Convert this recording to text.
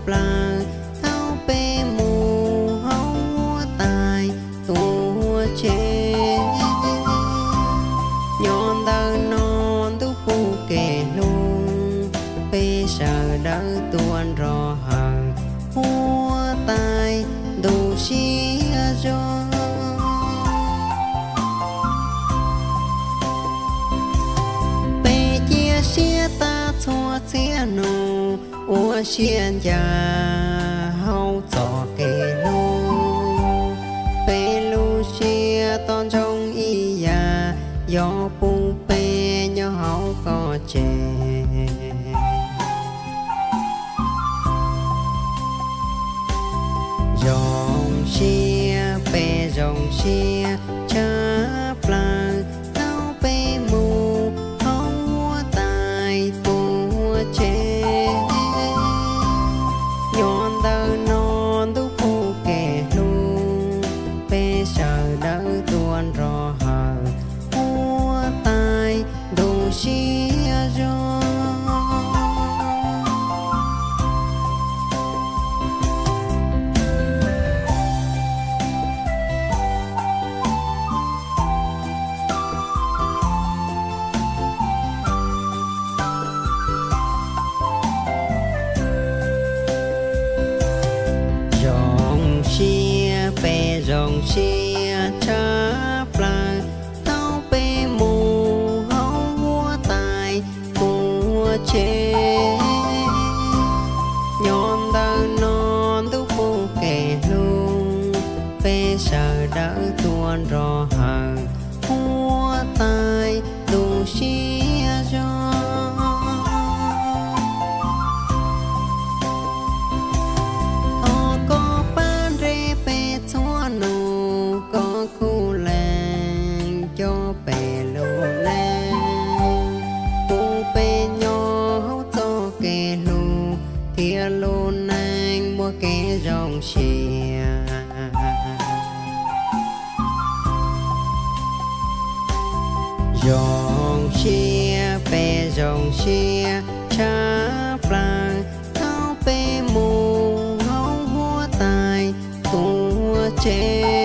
plaws thaum peb mus hauv huab tais tuaj tsev. Nyob ntawm no ntuj pub kev hlub, peb sawv daws tuaj nrog hawm huab tais ntuj siab zog. Peb cia siab tag txhua txhia hnub, ua siab ncav hauv txoj kev hlub. Peb lub siab tos ntsoov ib yam, yog pub peb nyob hauv koj tsev. Zoo siab peb zoo siab tshaj plaws thaum peb mus hauv huab tais tuaj tsev. Nyob ntawm no ntuj pub kev hlub, peb sawv daws tuaj nrog hawm huab tais ntuj siab zog. Zoo siab peb zoo siab tshaj plaws thaum peb mus hauv huab tais tuaj tsev. Nyob ntawm no ntuj pub kev hlub, peb sawv daws tuaj nrog hawm huab tais ntuj siab zog. Thov koj pab nres peb txhua nus, koj khuv lees coj peb lub neej, pub peb nyob hauv txoj kev hlub thiab lub neej muaj kev zoo siab. Zoo siab peb zoo siab tshaj plaws thaum peb mus hauv huab tais tuaj tsev.